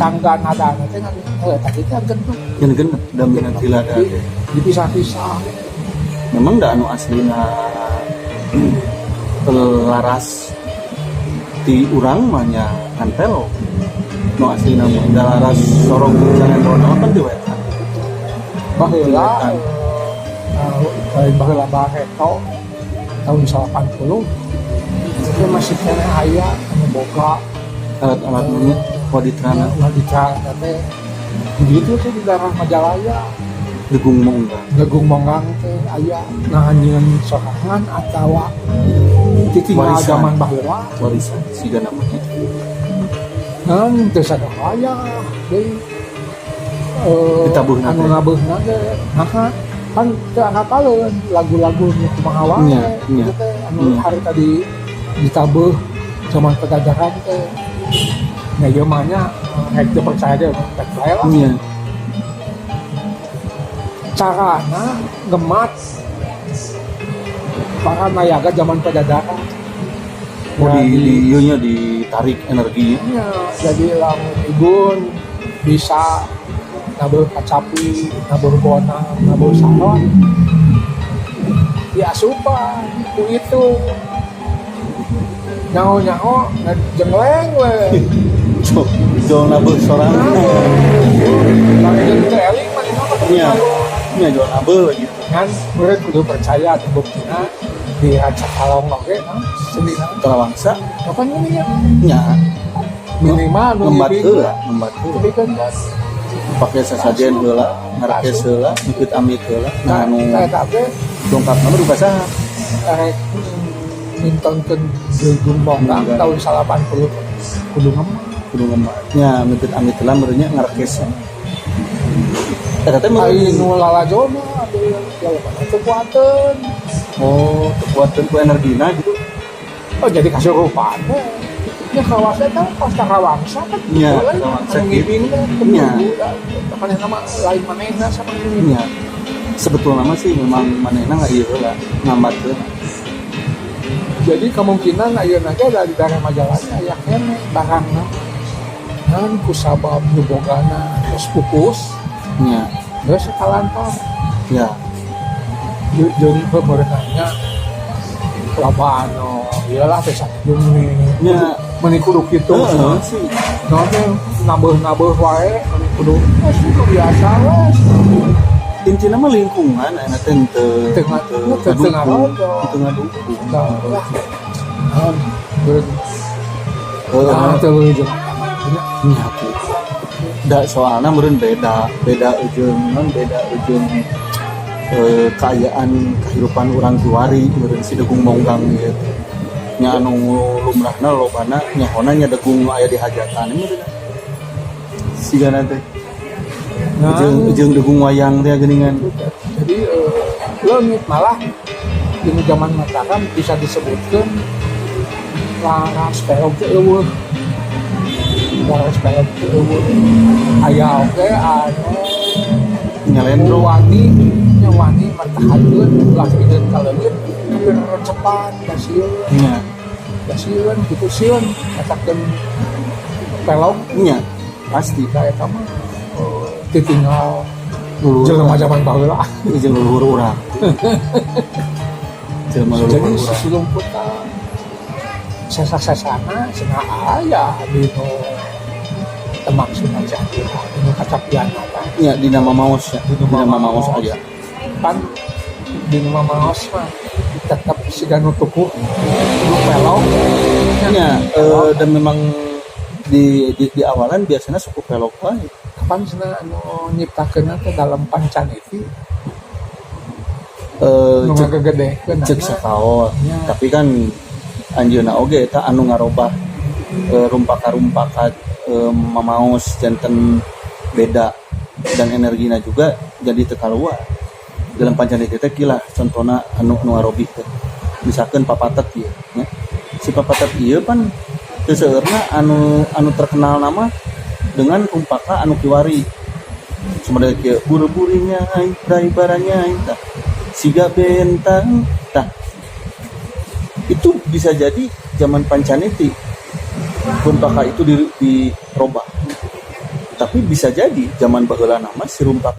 Tangga nada teh ngan tadi teh genep. Yang genep da minat lada Jadi, teh. Dipisah-pisah. Memang da anu aslina laras di urang mah nya ngan pelog. Nu aslina mah da laras sorong calendrona mah kan di wetan. Baheula Wetan. Lain baheula, bareto tahun 80 itu masih keneh aya anu boga alat-alat nya waditrana. Waditra teh gitu tuh di daerah Majalaya. Degung monggang. Degung Monggang teh aya, nah nyieun sorangan atawa ditinggal Warisan. Zaman baheula. Warisan siga namanya. Ngan teu sadaya deui Ditabuhna anu teh. Nabuhna teh naha kan teu angapaleun lagu-lagu nu kumaha wae Nya. gitu teh anu hari tadi ditabuh zaman Pajajaran teh. Nah, ieu mah nya rek teu percaya deh, rek bae lah. Carana ngemat para nayaga zaman Pajajaran. Oh, di ieu nya ditarik energinya. Ya, jadi lamun igun bisa nabuh kacapi, nabuh bonang, nabuh saron, diasupan ku itu. Nyaho-nyaho jengleng we. Jol nabuh sorangan. Bang jeung teu eling manehna mah. Nya. Nya jol nabuh gitu. Kan murid kudu percaya teh buktina di Rancakalong oge nah, senina. Tarawangsa. Kapan ini ya? Nya. Minimal nu ngembat ngibing. Heula, ngembat heula. Tapi kan kan Pake sasajen heula, ngarakes heula, ngikeut amit heula. Nah, anu eta teh dongkap nama duka saha? Rek mintonkeun Degung Monggang Monggang. Tahun 80 kudu ngemat. Kudu ngembat. Nya ngikeut amit heula meureun nya ngarakes. Eta teh Ai meureun nu lalajo mah atuh jawaban teu kuateun. Oh, teu kuateun ku energina gitu. Oh, jadi kasurupan teh. Ya kawas eta pas Tarawangsa kan. Nya, lain Tarawangsa anu gitu. Ngibing teh Nya. Manehna mah lain manehna sama ini. Nya. Sebetulnya mah sih memang manehna nggak ieu heula, ngambat heula. Jadi kemungkinan ayeuna ge dari daerah Majalaya aya keneh barangna. Ngan kusabab nu bogana geus pupus, geus kalantar. Jeung pemerintahnya loba anu iyalah teh jeung Nya. Meni kudu kitu. Heeh sih. Naon teh nabeuh-nabeuh wae meni kudu geus kudu biasa we. Intina mah lingkungan ayeuna teh teu Teu teu ngadukung. Teu ngadukung. Nah, lah. Naon Heeh. ah teu jeung Nya gitu. Da soalna meureun beda, beda jeung non beda jeung kaayaan kehidupan urang kiwari meureun si degung monggang ieu. Nya anu lumrahna lobana nyahona nya degung nu aya di hajatan meureun. Sigana teh. Nah, Jeung jeung degung wayang teh geuningan. Jadi leungit malah di zaman Mataram bisa disebutkan laras pelog teh euweuh. Laras pelog teh euweuh. Aya oge anu Nyalendro. Wani nya wani mertahankeun ulah pikeun ka leungit tapi rencepan da sieun. Da sieun kitu, sieun katakeun pelog. Nya pasti. Da eta mah ditinggal Leluhur. Jelema zaman baheula. Jeung leluhur urang. Jelema Jadi leluhur urang. Susulumputan sesa-sesana cenah aya dinu Demak Sunan Cianjur dinu kacapian apa. Nya dina Mamaos ya. Dina Dina Mamaos Mamaos. Aya. Kan dinu Mamaos mah tetep siga nu tukuh nu pelog. Nya dan memang di awalan biasanya suku pelog wae. Kapan cenah anu nyiptakeunna teh dalem Pancaniti nu cek ngagegedekeun? Cek sakaol. Tapi kan anjeunna oge eta anu ngarobah rumpaka-rumpaka mamaos janten beda dan energina juga jadi teu kaluar. Dalam Pancaniti teh kilah contohna anu anu ngarobih teh. Misalkan papatet ieu nya. Si papatet ieu pan teu seueurna anu anu terkenal nama dengan rumpaka anu kiwari. Sumber kieu buru-burinya ai baranya tah siga bentang tah, itu bisa jadi zaman Pancaniti rumpaka itu dirobah. Tapi bisa jadi zaman baheula mah si rumpak